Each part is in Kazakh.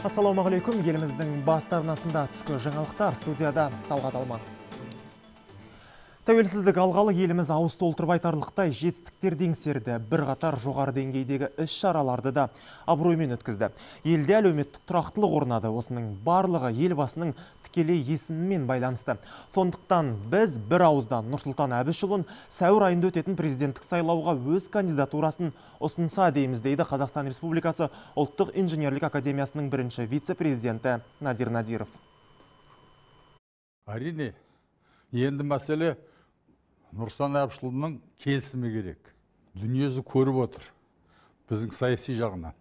Ассалаумағалейкум, еліміздің басты арнасында түскі жаңалықтар, студияда Талғат Алман. Тәуелсіздік алғалы еліміз ауыз толтырып айтарлықтай жетістіктерді еңсерді. Бірқатар жоғары деңгейдегі іс-шараларды да абыроймен өткізді. Елде әлеуметтік тұрақтылық орнады. Осының барлығы елбасының тікелей есімімен байланысты. Сондықтан біз бір ауыздан Нұрсұлтан Әбішұлын сәуір айында өтетін президенттік сайлауға өз кандидатурасын ұсынса дейміз, дейді Қазақстан Республикасы Ұлттық инженерлік академиясының бірінші вице-президенті Надир Надиров. Әрине, енді мәселе Нұрсұлтан Әбішұлының келісімі керек. Дүниежүзі көріп отыр. Біздің саяси жағынан,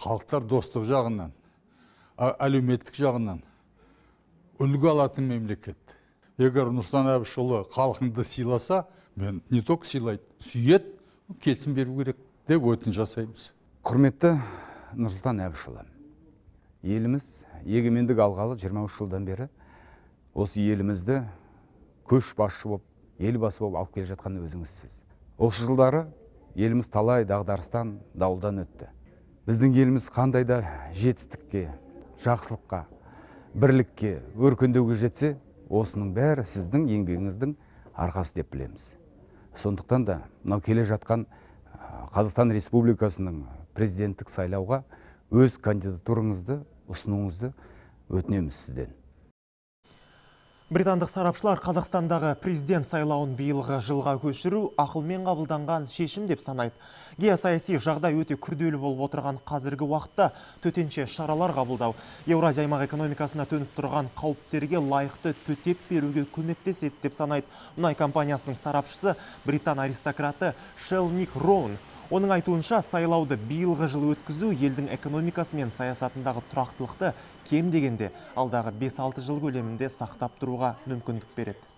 халықтар достығы жағынан, әлеуметтік жағынан үлгі алатын мемлекет. Егер Нұрсұлтан Әбішұлы халқыңды сыйласа, мен не только сыйлайды, сүйеді, келісім беру керек деп өтініш жасаймыз. Құрметті Нұрсұлтан Әбішұлы, еліміз егемендік алғалы 23 жылдан бері осы елімізді көш басшы болып, елбасы болып алып келе жатқан өзіңізсіз. Осы жылдары еліміз талай дағдарыстан, дауылдан өтті. Біздің еліміз қандай да жетістікке, жақсылыққа, бірлікке, өркендеуге жетсе, осының бәрі сіздің еңбегіңіздің арқасы деп білеміз. Сондықтан да мынау келе жатқан Қазақстан Республикасының президенттік сайлауға өз кандидатураңызды ұсынуыңызды өтінеміз сізден. Британдық сарапшылар Қазақстандағы президент сайлауын биылғы жылға көшіру ақылмен қабылданған шешім деп санайды. Геосаяси жағдай өте күрделі болып отырған қазіргі уақытта төтенше шаралар қабылдау Еуразия аймақ экономикасына төніп тұрған қауіптерге лайықты төтеп беруге көмектеседі деп санайды мұнай компаниясының сарапшысы британ аристократы Шелник Роун. Оның айтуынша, сайлауды биылғы жыл өткізу елдің экономикасы мен саясатындағы тұрақтылықты кем дегенде алдағы 5-6 жыл көлемінде сақтап тұруға мүмкіндік береді.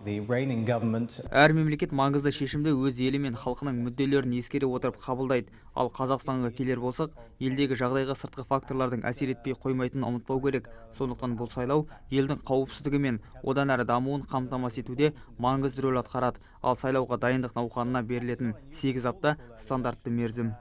Әр мемлекет маңызды шешімді өз елі мен халқының мүдделерін ескере отырып қабылдайды. Ал Қазақстанға келер болсақ, елдегі жағдайға сыртқы факторлардың әсер етпей қоймайтынын ұмытпау керек. Сондықтан бұл сайлау елдің қауіпсіздігі мен одан әрі дамуын қамтамасыз етуде маңызды рөл атқарады. Ал сайлауға дайындық науқанына берілетін 8 апта стандартты мерзім.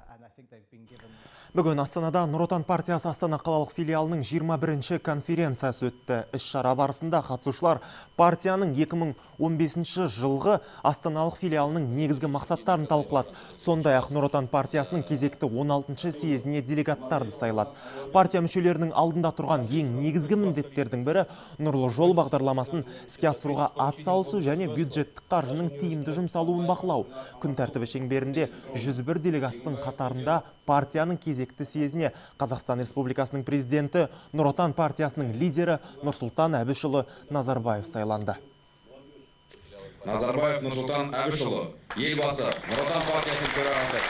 Бүгін Астанада Нұр Отан партиясы Астана қалалық филиалының 21-ші конференциясы өтті. Іс-шара барысында қатысушылар партияның 2015 жылғы Астаналық филиалының негізгі мақсаттарын талқылады. Сондай-ақ Нұр Отан партиясының кезекті 16-шы съезіне делегаттарды сайлады. Партия мүшелерінің алдында тұрған ең негізгі міндеттердің бірі Нұрлы жол бағдарламасын іске асыруға атсалысу және бюджеттік қаржының тиімді жұмсалуын бақылау. Күн тәртібі шеңберінде 101 делегаттың қатарында партияның кезекті съезіне Қазақстан Республикасының президенті, Нұр Отан партиясының лидері Нұрсұлтан Әбішұлы Назарбаев сайланды. Назарбаев Нұрсұлтан Әбішұлы, елбасы, Нұр Отан партиясының төрағасы.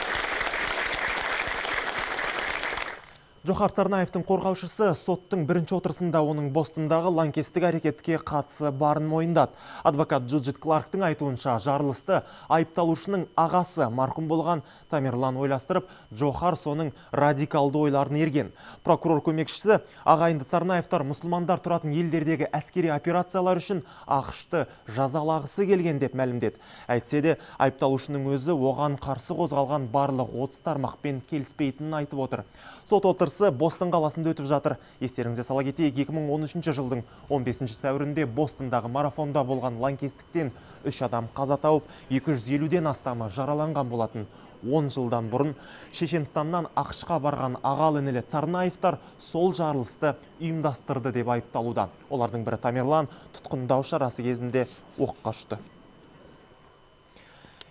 Джохар Царнаевтың қорғаушысы соттың бірінші отырысында оның Бостондағы лаңкестік әрекетке қатысы барын мойындады. Адвокат Джуджит Кларктың айтуынша, жарылысты айыпталушының ағасы марқұм болған Тамерлан ойластырып, Джохар соның радикалды ойларын ерген. Прокурор көмекшісі ағайынды Царнаевтар мұсылмандар тұратын елдердегі әскери операциялар үшін АҚШ-ты жазалағысы келген деп мәлімдеді. Әйтсе де, айыпталушының өзі оған қарсы қозғалған барлық 30 тармақпен келіспейтінін айтып отыр. Сот отырысы Бостон қаласында өтіп жатыр. Естеріңізге сала кетейік, 2013 жылдың 15 сәуірінде Бостондағы марафонда болған лаңкестіктен 3 адам қаза тауып, 250-ден астамы жараланған болатын. 10 жылдан бұрын Шешенстаннан АҚШ-қа барған ағалы-інілі Царнаевтар сол жарылысты ұйымдастырды деп айыпталуда. Олардың бірі Тамерлан тұтқындау шарасы кезінде оққа ұшты.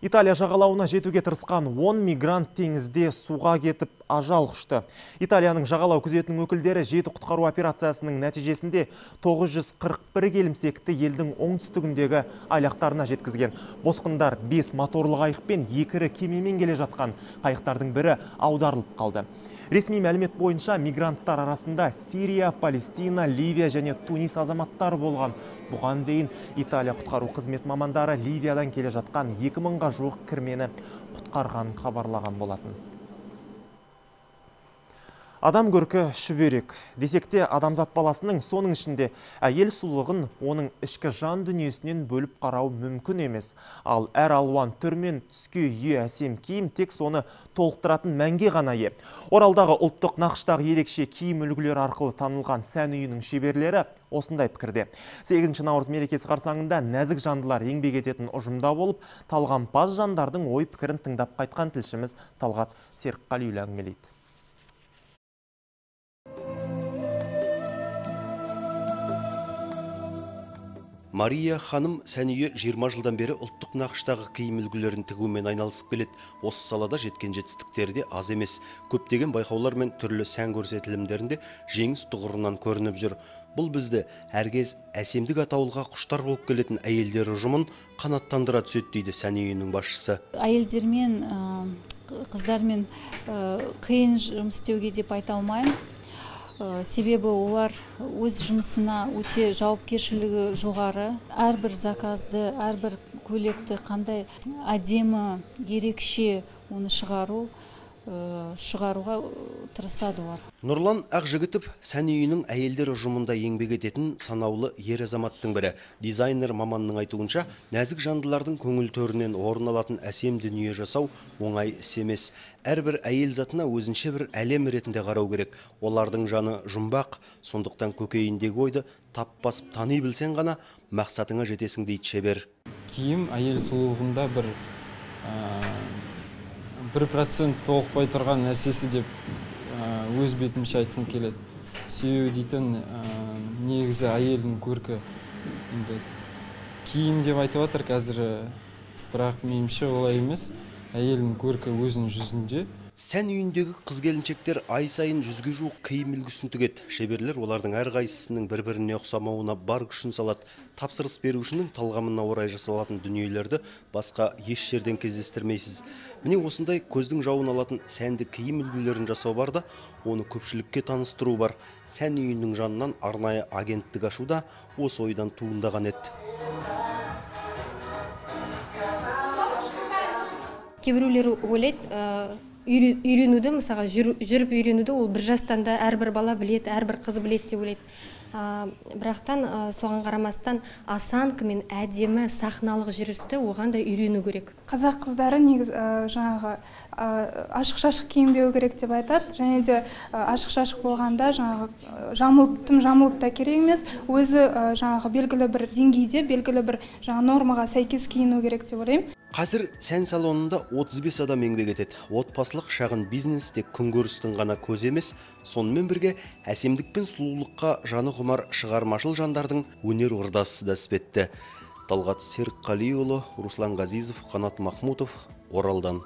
Италия жағалауына жетуге тырысқан 10 мигрант теңізде суға кетіп ажал құшты. Италияның жағалау күзетінің өкілдері жеті құтқару операциясының нәтижесінде 941 келімсекті елдің оңтүстігіндегі айлақтарына жеткізген. Босқындар 5 моторлы қайықпен 2 ірі кемемен келе жатқан. Қайықтардың бірі аударылып қалды. Ресми мәлімет бойынша мигранттар арасында Сирия, Палестина, Ливия және Тунис азаматтары болған. Бұған дейін Италия құтқару қызмет мамандары Ливиядан келе жатқан 2000-ға жуық кірмені құтқарғанын хабарлаған болатын. Адам көркі шүберек. Десек те адамзат баласының, соның ішінде әйел сұлулығын оның ішкі жан дүниесінен бөліп қарау мүмкін емес. Ал әр алуан түр мен түске ие әсем киім тек соны толықтыратын мәнге ғана ие. Оралдағы ұлттық нақыштағы ерекше киім үлгілері арқылы танылған сән үйінің шеберлері осындай пікірде. 8 наурыз мерекесі қарсаңында нәзік жандылар еңбек ететін ұжымда болып, талғампаз жандардың ой пікірін тыңдап қайтқан тілшіміз Талғат Серікқалиұлы әңгімелейді. Мария ханым сән үйі 20 жылдан бері ұлттық нақыштағы киім үлгілерін тігумен айналысып келеді. Осы салада жеткен жетістіктері де аз емес. Көптеген байқаулар мен түрлі сән көрсетілімдерінде жеңіс тұғырынан көрініп жүр. Бұл бізді әркез әсемдік атаулыға құштар болып келетін әйелдер ұжымын қанаттандыра түседі, дейді сән үйінің басшысы. Әйелдермен, қыздармен қиын жұмыс істеуге деп айта алмаймын. Себебі олар өз жұмысына өте жауапкершілігі жоғары. Әрбір заказды, әрбір көйлекті қандай әдемі, ерекше оны шығаруға тырысады олар. Нұрлан Ақжігітов сән үйінің әйелдер ұжымында еңбек ететін санаулы ер азаматтың бірі. Дизайнер маманның айтуынша, нәзік жандылардың көңіл төрінен орын алатын әсем дүние жасау оңай іс емес. Әрбір әйел затына өзінше бір әлем ретінде қарау керек. Олардың жаны жұмбақ, сондықтан көкейіндегі ойды тап басып тани білсең ғана мақсатыңа жетесің, дейді шебер. Киім әйел сұлулығында бір 1% толықпай тұрған нәрсесі деп өз бетімше айтқым келеді. Себебі дейтін негізі әйелдің көркі енді киім деп айтып жатыр қазір, бірақ меніңше олай емес. Әйелдің көркі өзінің жүзінде. Сән үйіндегі қыз-келіншектер ай сайын 100-ге жуық киім үлгісін тігеді. Шеберлер олардың әрқайсысының бір-біріне ұқсамауына бар күшін салады. Тапсырыс берушінің талғамына орай жасалатын дүниелерді басқа еш жерден кездестірмейсіз. Міне осындай көздің жауын алатын сәнді киім үлгілерін жасау бар да, оны көпшілікке таныстыру бар. Сән үйінің жанынан арнайы агенттік ашу да осы ойдан туындаған еді. Кейбіреулер ойлайды, үйренуді, мысалға жүріп үйренуді ол бір жастан да әрбір бала біледі, әрбір қыз біледі деп ойлайды. Бірақтан соған қарамастан осанка мен әдемі сахналық жүрісті оған да үйрену керек. Қазақ қыздары негізі жаңағы ашық-шашық киінбеу керек деп айтады. Және де ашық-шашық болғанда жаңағы жамылып, тым жамылып та керек емес, өзі жаңағы белгілі бір деңгейде, белгілі бір жаңа нормаға сәйкес киіну керек деп ойлаймын. Қазір сән салонында 35 адам еңбек етеді. Отбасылық шағын бизнес тек күнкөрістің ғана көзі емес, сонымен бірге әсемдік пен сұлулыққа жаны құмар шығармашыл жандардың өнер ордасы да іспетті. Талғат Серікқалиұлы, Руслан Ғазизов, Қанат Махмутов, Оралдан.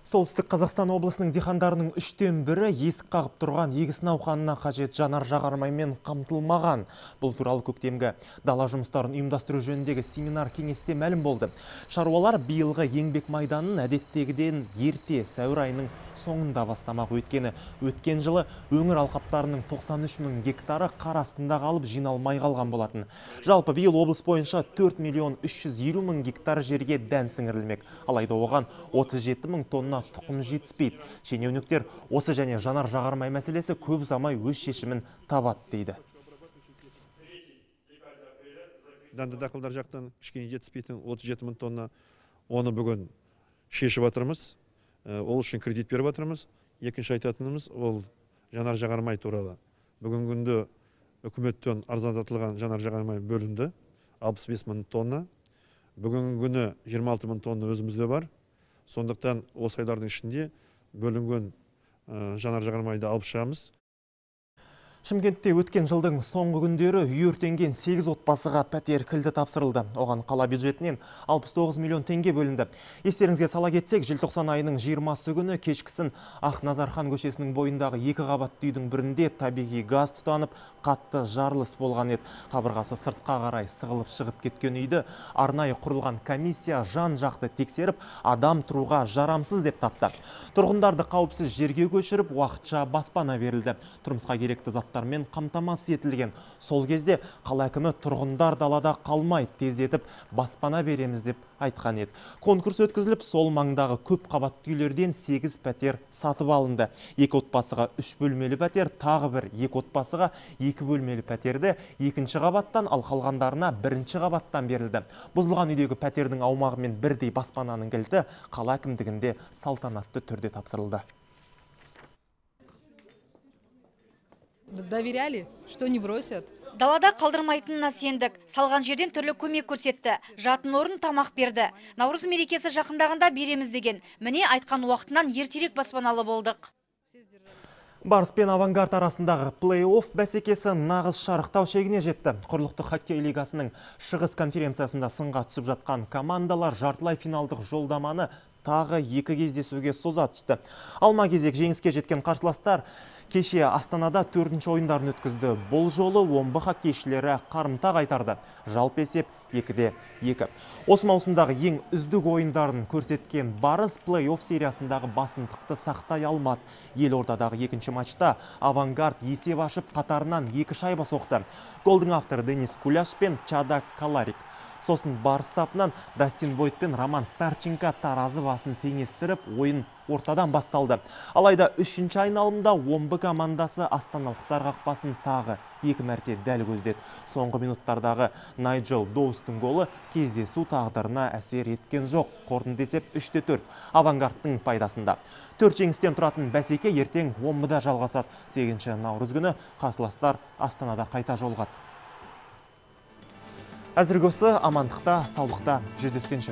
Солтүстік Қазақстан облысының диқандарының 1/3 есік қағып тұрған егіс науқанына қажет жанар жағармаймен қамтылмаған. Бұл туралы көктемгі дала жұмыстарын ұйымдастыру жөніндегі семинар кеңесте мәлім болды. Шаруалар биылғы еңбек майданын әдеттегіден ерте сәуір айының соңында бастамақ. Өйткені өткен жылы өңір алқаптарының 93 мың гектары қар астында қалып жиналмай қалған болатын. Жалпы биыл облыс бойынша 4 350 000 гектар жерге дән сіңірілмек. Алайда оған 37 мың тонна тұқым жетіспейді. Шенеуніктер осы және жанар жағармай мәселесі көп ұзамай өз шешімін табады дейді. Дәнді дақылдар жақтан кішкене жетіспейтін 37 мың тонна, оны бүгін шешіп жатырмыз. Ол үшін кредит беріп жатырмыз. Екінші айтатынымыз ол жанар жағармай туралы. Бүгінгі күнде үкіметтен арзандатылған жанар жағармай бөлінді 65 мың тонна. Бүгінгі күні 26 мың тонна өзімізде бар. Сондықтан осы айлардың ішінде бөлінген жанар жағармайды алып шығамыз. Шымкентте өткен жылдың соңғы күндері үй өртенген 8 отбасыға пәтер кілті тапсырылды. Оған қала бюджетінен 69 миллион теңге бөлінді. Естеріңізге сала кетсек, желтоқсан айының 20 күні кешкісін Ақназархан көшесінің бойындағы 2 қабатты үйдің бірінде табиғи газ тұтанып, қатты жарылыс болған еді. Қабырғасы сыртқа қарай сығылып шығып кеткен үйді арнайы құрылған комиссия жан-жақты тексеріп, адам тұруға жарамсыз деп тапты. Тұрғындарды қауіпсіз жерге көшіріп, уақытша баспана берілді. Тұрмысқа керекті заттар жабдықтармен қамтамасыз етілген. Сол кезде қала әкімі тұрғындар далада қалмайды, тездетіп баспана береміз деп айтқан еді. Конкурс өткізіліп, сол маңдағы көп қабатты үйлерден 8 пәтер сатып алынды. 2 отбасыға 3 бөлмелі пәтер, тағы бір 2 отбасыға 2 бөлмелі пәтерді екінші қабаттан, ал қалғандарына бірінші қабаттан берілді. Бұзылған үйдегі пәтердің аумағымен бірдей баспананың кілті қала әкімдігінде салтанатты түрде тапсырылды. Доверяли, что не бросят. Далада қалдырмайтынына сендік. Салған жерден түрлі көмек көрсетті. Жатын орын, тамақ берді. Наурыз мерекесі жақындағанда береміз деген. Міне, айтқан уақытынан ертерек баспаналы болдық. Барыс пен Авангард арасындағы плей-офф бәсекесі нағыз шарықтау шегіне жетті. Құрлықтық хоккей лигасының шығыс конференциясында сынға түсіп жатқан командалар жартылай финалдық жолдаманы тағы 2 кездесуге соза түсті. Алма кезек жеңіске жеткен қарсыластар кеше Астанада 4-ші ойындарын өткізді. Бұл жолы Омбы хоккейшілері қарымта қайтарды. Жалпы есеп 2-2. Осы маусымдағы ең үздік ойындарын көрсеткен Барыс плей-офф сериясындағы басымдықты сақтай алмады. Елордадағы екінші матчта Авангард есеп ашып қатарынан 2 шайба соқты. Голдың авторы Денис Куляш пен Чада Каларик. Сосын Барыс сапынан Дастин Бойт пен Роман Старченко таразы басын теңестіріп, ойын ортадан басталды. Алайда 3-ші айналымда Омбы командасы астаналықтар қақпасын тағы 2 мәрте дәл көздеді. Соңғы минуттардағы Найджел Доустың голы кездесу тағдырына әсер еткен жоқ. Қорытынды есеп 3-4 Авангардтың пайдасында. 4 жеңістен тұратын бәсеке ертең Омбыда жалғасады. 8 наурыз күні қарсыластар Астанада қайта жолығады. Әзірге осы, амандықта, саулықта жүздескенше.